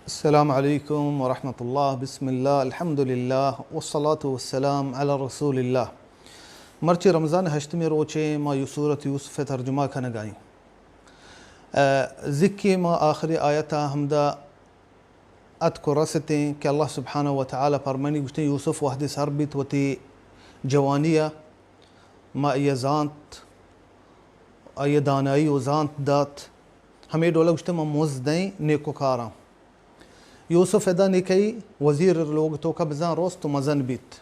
السلام علیکم ورحمۃ اللہ، بسم اللہ، الحمدللہ، والصلاة والسلام علی رسول اللہ۔ مرچی رمضان ہشتمی روچے، ما یو سورت یوسف ترجمہ کنگائیں۔ ذکی ما آخری آیتا ہمدا اتک و رستیں کہ اللہ سبحانہ و تعالی فرمانی گوشتیں، یوسف وہدے سر بیت وتی جوانیا، ما آئی زانت، آئی دانائی و زانت دات۔ ہمے ڈولا گوشتیں، ما مزد دئیں نیکوکاراں۔ یوسف ادا نیکئی وزیر لوگ توکا بزاں رست و مزن بیت۔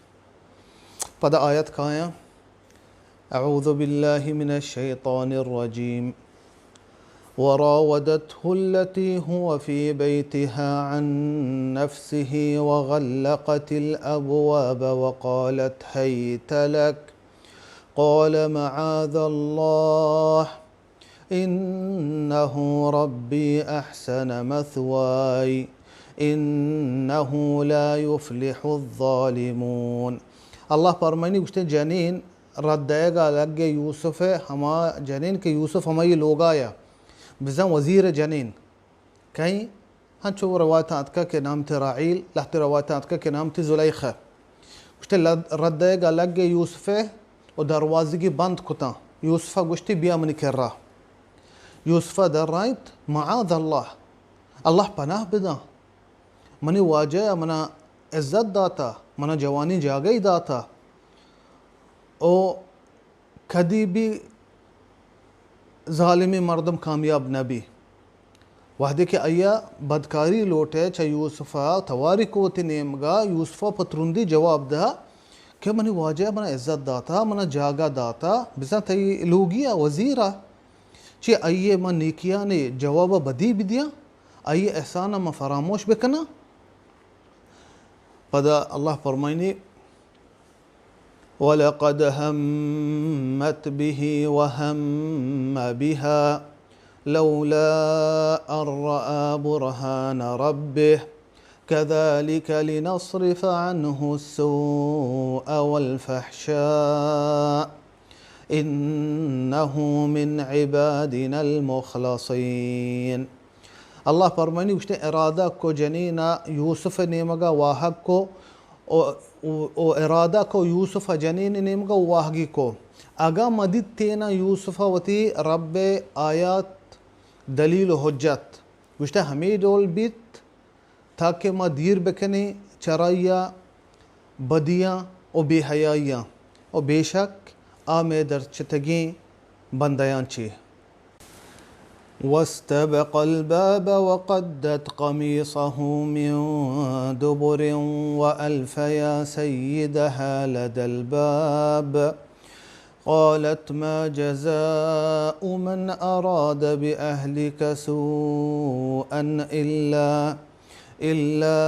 پدا آیت کایاں، اعوذ باللہ من الشیطان الرجیم۔ وراودته التي هو في بيتها عن نفسه وغلقت الأبواب وقالت هيت لك قال معاذ الله إنه ربي أحسن مثواي إنه لا يفلح الظالمون۔ اللہ پرمانی گوشتے، جنین رد دئیگا لگے یوسف ء، ہما جنین کہ یوسف ہمائی لوگایا بزاں وزیر جنین کئیں، ہنچو روایتاں اتکا کہ نام تے راعیل، لہتے روایتاں اتکا کہ نام تے زلیخہ۔ گوشتے لد-، رد دئیگا لگے یوسف ء و دروازگی بند کتاں۔ یوسف ء گوشتی، بیا منی کرا۔ یوسف ء درائینت، معاذ اللہ، اللہ پناہ بداں۔ منی واجہ ء منا عزت داتا، منا جوانی جاگہی داتا۔ او کدی بھی ظالمیں مردم کامیاب نہ بی۔ وہدے کہ آئی ء بدکاری لوٹے چہ یوسف ء تواری کو وتی نیمگا، یوسف ء پہ ترندی جواب دہ کہ منی واجہ ء منا عزت داتا، منا جاگہ داتا، بزاں تئی لوگی ء وزیر ء چہ آئی ء من نیکیانی جواب ء بدی بدیاں، آئی ء احسان ء من فراموش بکناں۔ پدا اللہ فرمائنی، ولقد همت به وهم بها لولا أن رأى برهان ربه كذلك لنصرف عنه السوء والفحشاء إنه من عبادنا المخلصين۔ اللہ پرمانی گوشتے، ارادہ کو جنینا یوسف نیمگا واہگ کو، او، او، او ارادہ کو یوسف ء جنین نیمگا واہگی کو۔ اگاں مدیت تینا یوسف ء وتی رب ء آیات، دلیل و حجت، گوشتہ ہمے ڈول بیت تاکہ ما دیر بکنیں چرائی ء بدیاں و بے حیائیاں، و بے شک آ مئے درچتگیں بندیاں چے۔ واستبق الباب وقدت قميصه من دبر وألف يا سيدها لدى الباب قالت ما جزاء من أراد بأهلك سوءا إلا إلا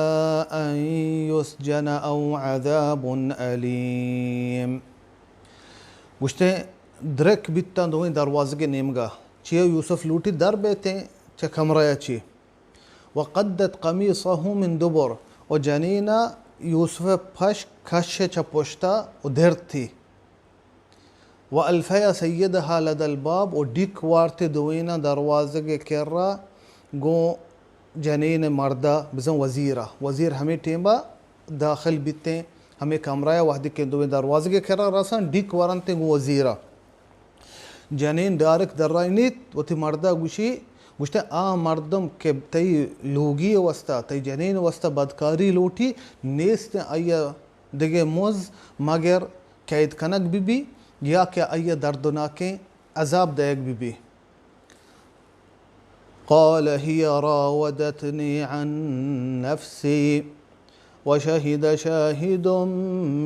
أن يسجن أو عذاب أليم۔ گوشتے، درک بیتاں دوئیں دروازگ نیمگا، چیا یوسف لوٹی در بیتیں چہ کمرہ چی۔ وقدت قميصه من دبر، و جنینا یوسف پشک کش چہ پشتا و درتی۔ و الفیا سیدها لدى الباب، و ڈیک وارتے دوئیناں دروازگ کرا گوں جنین مردا بزاں وزیرا۔ وزیر ہمے ٹیمبا داخل بیتیں ہمے کمرہ ء، وہدے کہ دوئیں دروازگ کرا رساں، ڈیک ورنتیں گوں وزیرا۔ جنین ڈائریکٹ درائینیت، وتی مردا گوشی، گوشتے، آ مردم کہ تئی لوگی واسطہ، تئی جنین واسطہ بدکاری لوٹی، نیست آئی دگہ مز مگر قید کنگ بہ بی یا کہ آئی ء دردناکیں عذاب دئیگ بہ بی۔ قال هي راودتني عن نفسي وشهد شاهد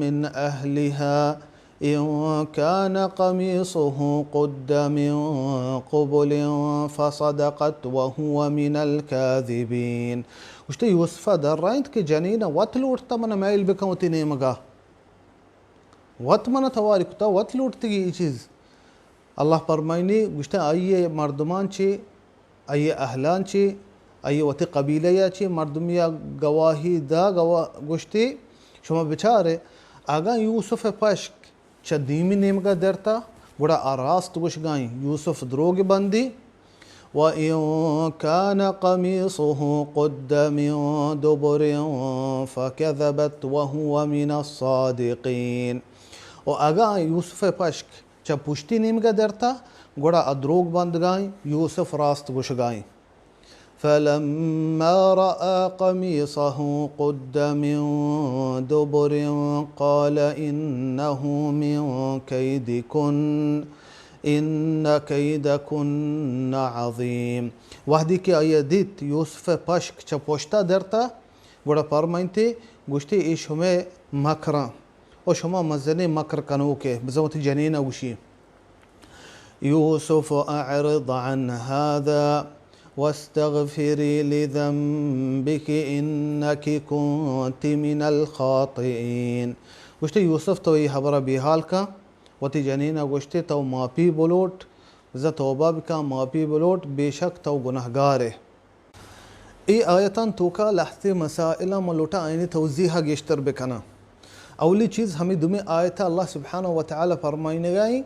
من أهلها إن كان قميصه قد من قبل فصدقت وهو من الكاذبين۔ گوشتے، یوسف ء درائینت کہ جنین ء وت لوٹتا من ء میل بکن وتی نیمگا۔ وت من ء تواری کتا، وت لوٹتگی ای چیز۔ اللہ پرمائنی، گوشتے، آئی ء مردمان چے، آئی ء اہلان چے، آئی ء وتی قبیلہ یا چے مردمی ء گواہی دا گوا-، گوشتے، شما بچارے، اگاں یوسف ء پشک چہ دیمی نیمگا درتا، گڑا آ راست گوشگائیں، یوسف دروگ بندی، وإن كان قميصه قد من دبر فكذبت وهو من الصادقين۔ و اگاں یوسف ءِ پشک چہ پشتی نیمگ ءَ درتہ، گڑا آ دروگ بندگائیں، یوسف راست گوشگائیں۔ فلما رأى قميصه قد من دبر قال إنه من كيدكن إن كيدكن عظيم۔ وہدے کہ آئی ءَ دیت یوسف ءِ پشک چہ پشتا درتہ، گڑا پرمائینتے، گوشتے، اے شمئے مکراں و شما مزنیں مکر کنوکے، بزاں وتی جنین ءَ گوشی۔ يوسف أعرض عن هذا واستغفري لذنبك إنك كنت من الخاطئين۔ گوشتے، یوسف، تو اے ہبر ءَ بے حال کن، وتی جنین ءَ گوشتے، تو ماپی بلوٹ، بزاں توبہ بکن، ماپی بلوٹ، بے شک تو گناہگار ئے۔ اے آیتان توکا لہتے مسائلاں من لوٹاں آیانی توضیح ءَ گیشتر بکناں۔ اولی چیز ہمے دومی آیت ءَ اللہ سبحانہ و تعالی فرمائینگا ایں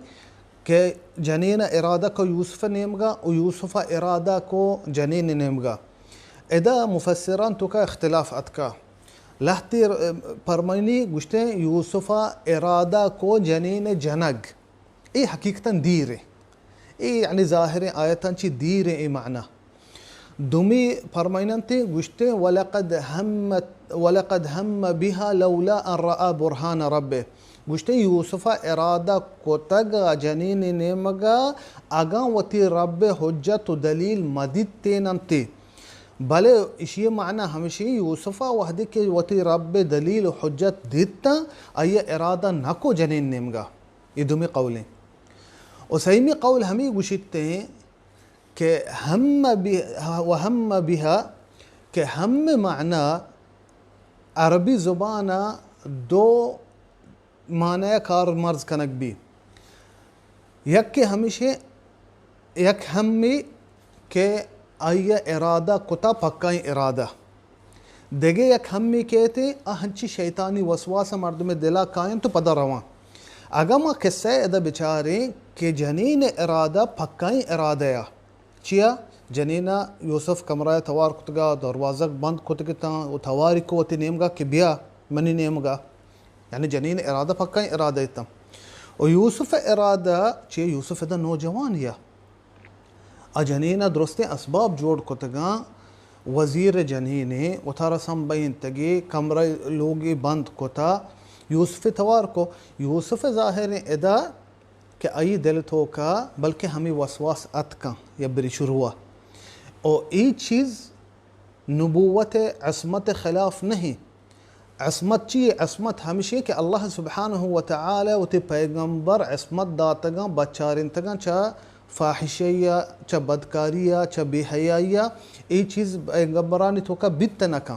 کہ جنین ءَ ارادہ کو یوسف ءِ نیمگا و یوسف ءَ ارادہ کو جنین ءِ نیمگا۔ ادا مفسران توکا اختلاف اتکا۔ لہتے پرمائینی گوشتے یوسف ءَ ارادہ کو جنین ءِ جنگ۔ اے حقیقتاً دیر ایں۔ اے یعنی ظاہریں آیتاں چی دیر ایں اے معنی۔ دومی پرمائیننتے گوشتے، ولقد همت، ولقد هم بها لولا أن رأى برهان ربه۔ گوشتے یوسف ءَ ارادہ کتگ آ جنین ءِ نیمگا اگاں وتی رب ءِ حجت و دلیل مدیتیننتے۔ بلے اشی معنی ہمشی یوسف ءَ وہدے کہ وتی رب ءِ دلیل و حجت دیتاں، آئی ءَ ارادہ نہ کو جنین نیمگا۔ اے دومی قول ایں۔ و سیمی قول ہمے گوشیت ایں کہ ہم بہ-، و ہم بہا کہ ہم معنی عربی زبان ءَ دو معنی ءَ کار مرز کنگ بی۔ یک کہ ہمیشیں، یک ہمے کہ آئی ءَ ارادہ کتا پکائیں ارادہ۔ دگہ یک ہمے کیت، آ ہنچی شیطانی وسواس مردم دلا کاینت و پدا رواں۔ اگاں ما قصہ ادا بچاریں کہ جنین ارادہ پکائیں ارادہ یا چیا؟ جنینا یوسف کمرہ توار کتگا، دروازگ بند کتگتاں و تواری کو وتی نیمگا کہ بیا منی نیمگا۔ یعنی جنین ارادہ پکائیں ارادہ اتاں۔ و یوسف ارادہ چیا؟ یوسف ادا نوجوان یا۔ آ جنین ءَ درستیں اسباب جوڑ کتگاں، وزیر ءِ جنینے، وتارا سمبہینتگے، کمرہ لوگے بند کتا، یوسف ءَ توار کو۔ یوسف ءَ ظاہریں ادا کہ آئی دل توکا بلکہ ہمے وسواس اتکاں یا بری شروع ءَ۔ او اے چیز نبوت ءِ عصمت ءِ خلاف نہیں۔ عصمت چی؟ عصمت ہمشی کہ اللہ سبحانہ و تعالی وتی پیغمبر عصمت داتگاں، بچارینتگاں چہ فاحشہ یا، چہ بدکاری یا، چہ بے حیائی یا، اے چیز پیغمبرانی توکا بیت نہ کن۔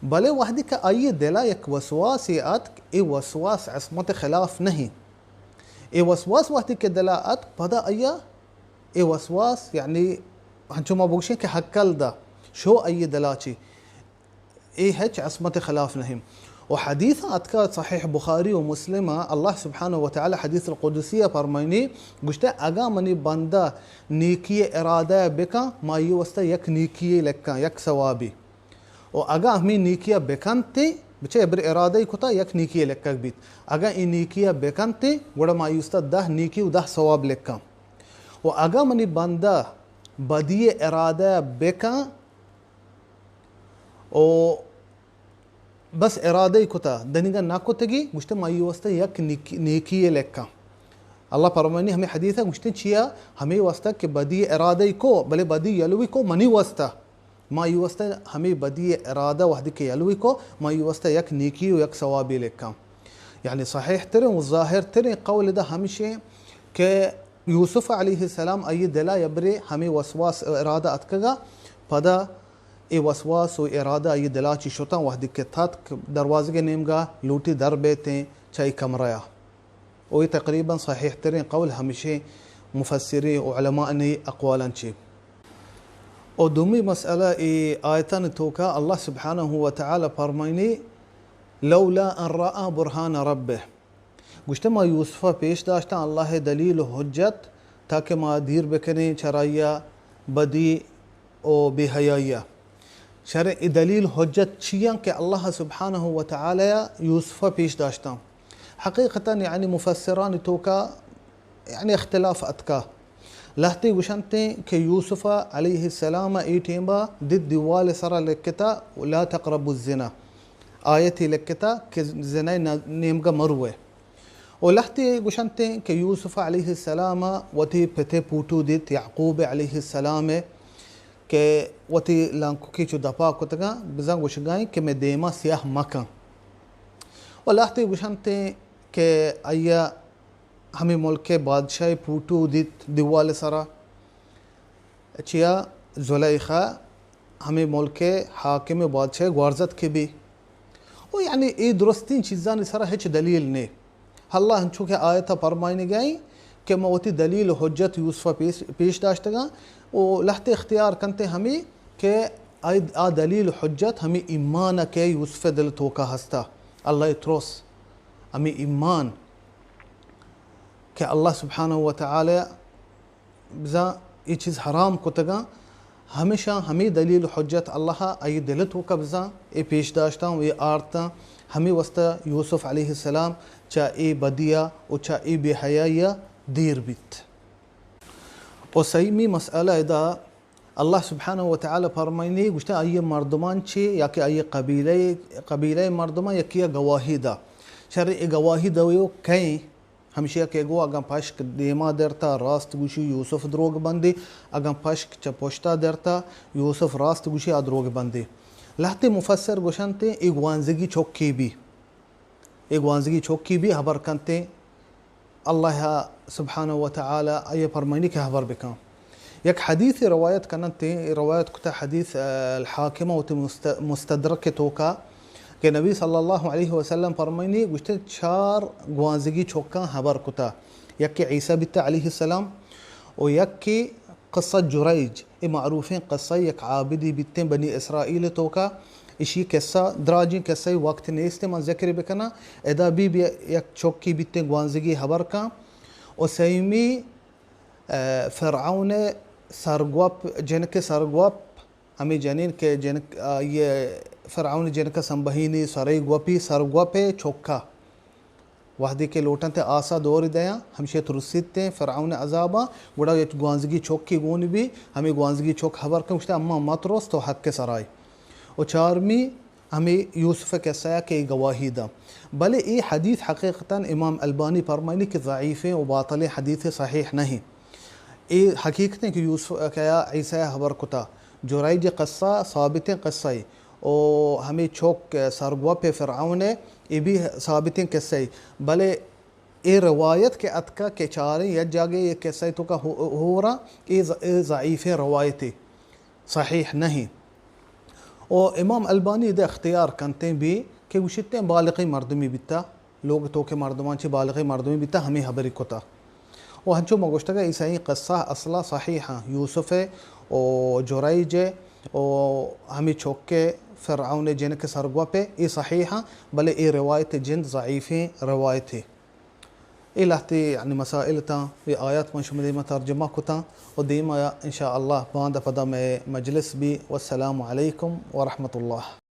بلے وہدی کہ آئی دلا یک وسواسے اتک، اے وسواس عصمت خلاف نہیں۔ اے وسواس وہدی کہ دلا اتک، پدا آیا اے وسواس، یعنی ہنچو ما بگشیں کہ ہکل دا، شو آئی دلا چی۔ اے ہچ عصمت خلاف نہیں۔ و حدیث اتکا صحیح بخاری و مسلم، اللہ سبحانہ و تعالی حدیث القدسی فرمائنی، گوشتے، اگاں منی بندہ نیکی ارادہ بکن، ما یہ واسطہ یک نیکی لکھاں، یک ثوابی۔ و اگاں ہمیں نیکی بکنتے، بچے ابر ارادہ کتا یک نیکی لکھگ بیت۔ اگاں اے نیکی بکنتے، گڑا ما یہ واسطہ دہ نیکی و دہ ثواب لکھاں۔ و اگاں منی بندہ بدی ارادہ بکن، و بس ارادہ کتا، دنیگا نہ کتگی، گوشتے، ما یہ واسطہ یک نیکی، نیکی لکھاں۔ اللہ پرمانی ہمیں حدیث ہے، گوشتے، چیا؟ ہمیں واسطہ کہ بدی ارادہ کو، بلے بدی یلوی کو منی واسطہ۔ ما یہ واسطہ ہمیں بدی ارادہ وحدی کہ یلوی کو، ما یہ واسطہ یک نیکی و یک ثوابی لکھاں۔ یعنی صحیح ترین و ظاہر ترین قول دا ہمشیں کہ یوسف علیہ السلام آئی دلا یبرے ہمیں وسواس و ارادہ اتکگا، پدا اے وسواس و ارادہ آئی دلا چی شتاں، وہدی کہ تتک دروازگ نیمگا لوٹی در بیتیں چہ اے کمرہ ء۔ و اے تقریباً صحیح ترین قول ہمشیں مفسرین و علماء نی اقوالان چی۔ و دومی مسئلہ اے آیتان توکا اللہ سبحانہ و تعالی فرمائنی، لولا ان رآ برہان ربہ۔ گوشتے، ما یوسف ء پیش داشتاں اللہ ء دلیل و حجت، تاکہ ما دیر بکنیں چرائیا بدی و بے حیائی ءَ۔ شریں اے دلیل حجت چیاں کہ اللہ سبحانہ و تعالی یوسف ءَ پیش داشتاں؟ حقیقتاً یعنی مفسرانی توکا یعنی اختلاف اتکا۔ لہتے گوشنتیں کہ یوسف علیہ السلام اے ٹیمبا دت دیوال سرا لکھتا لا تقربوا الزنا، آیتی لکھتا کہ زنا نیمگا مروے۔ و لہتے گوشنتیں کہ یوسف علیہ السلام وتی پتے پوٹو دیت یعقوب علیہ السلام کہ وتی لانککی چو دپا کتگاں، بزاں گوشگائیں کہ مئے دیما سیاہ مکن۔ و لہتے گوشنتیں کہ آئیا ہمے ملک ءِ بادشاہ ءِ پوٹو دیت دیوال ءِ سرا، چیا زلیخا ہمے ملک ءِ حاکم ءُ بادشاہ ءِ گوارزتک بی۔ او یعنی اے درستیں چیزانی سرا ہچ دلیل نے۔ اللہ انچو کہ آیت ءَ پرمائینگا ایں کہ ما وتی دلیل ءُ حجت یوسف ءَ پیش، پیش داشتگاں و لہتے اختیار کنتے ہمے کہ آ، آ دلیل ءُ حجت ہمے ایمان ءَ کہ یوسف ءِ دل ءِ توکا ہستا، اللہ ءِ ترس، ہمے ایمان کہ اللہ سبحانہ و تعالی بزاں اے چیز حرام کتگاں، ہمیشاں ہمے دلیل ءُ حجت اللہ ءَ آئی دل ءِ توکا بزاں اے پیش داشتاں و اے آرتاں، ہمے واسطہ یوسف علیہ السلام چہ اے بدی ءَ و چہ اے بے حیائی ءَ دیر بیت۔ و سیمی مسئلہ ادا اللہ سبحانہ و تعالی پرمائنی گوشتہ آئی مردمان چی یا کہ آئی قبیلہ، قبیلہ مردمان یکی گواہی دا۔ شر اے گواہی دویو کئیں؟ ہمشی ءَ کہ گو اگاں پشک دیما درتا راست گوشی یوسف دروگ بندی، اگاں پشک چہ پشتا درتا یوسف راست گوشی آ دروگ بندی۔ لہتے مفسر گوشنتے اے گوانزگی چکی بی، اے گوانزگی چکی بی ہبر کنتے، اللہ سبحانہ و تعالی آئی پرمانی کہ ہبر بکن۔ یک حدیث روایت کننتے، روایت کتا حدیث، آ، الحاکمہ وتی مست-، مستدرک توکا کہ نبی صلی اللہ علیہ وسلم پرمائنی گوشتے چار گوانزگی چکاں ہبر کتا، یکے عیسیٰ بیتا علیہ السلام و یکے قصہ جریج، اے معروفیں قصہ، یک عابدی بیتیں بنی اسرائیل توکا، اشی قصہ دراجیں قصہ، وقت نیست من ذکر بکناں، ادا بی بی یک چکی بیتیں گوانزگی ہبر کاں و سیمی، آ، فرعون سرگوپ، جنک سرگوپ، ہمے جنین کہ جنک، آ، یہ فرعون جنک سنبہینی سرئی گوپی سرگوپ چکا۔ وہدے کہ لوٹنت آسا دور دیاں، ہمشی ترسیتیں فرعون عذاباں، گڑا یک گوانزگی چکی گون بی، ہمے گوانزگی چک ہبر کن، گوشتے، اما مترس تو حق سرائے۔ و چارمی ہمے یوسف قصہ کہ گواہی دا۔ بلے اے حدیث حقیقتاً امام البانی پرمائنی کہ ضعیفیں و باطلیں حدیث صحیح نہیں۔ اے حقیقتیں کہ یوسف کہ عیسیٰ ہبر کتا، جریج قصہ ثابتیں قصہ ای، او ہمے چوک سرگوپ فرعون ء، اے بھی ثابتیں قصہ ای، بلے اے روایت کہ اتکا کہ چاریں یک جاگے اے قصہ ای توکا ہو-، ہورا، اے ض-، اے ضعیفیں روایتے، صحیح نہیں۔ او امام البانی دے اختیار کنتیں بھی کہ گوشتیں بالغیں مردمی بیتا، لوگ توکے مردمان چی بالغیں مردمی بیتا ہمے ہبری کتا۔ و ہنچو ما گوشتگا عیسائی قصہ اصلا صحیح ہاں، یوسف ء و جریج ء و ہمے چوکے فرعون ء جنک سرگوپ ء، اے صحیح ہاں، بلے اے روایت جند ضعیفیں روایتے۔ اے لہتے یعنی مسائل تاں، اے آیات من شما دیما ترجمہ کتاں و دیما ان شاء اللہ باندا پدا مئے مجلس بی۔ والسلام علیکم ورحمۃ اللہ۔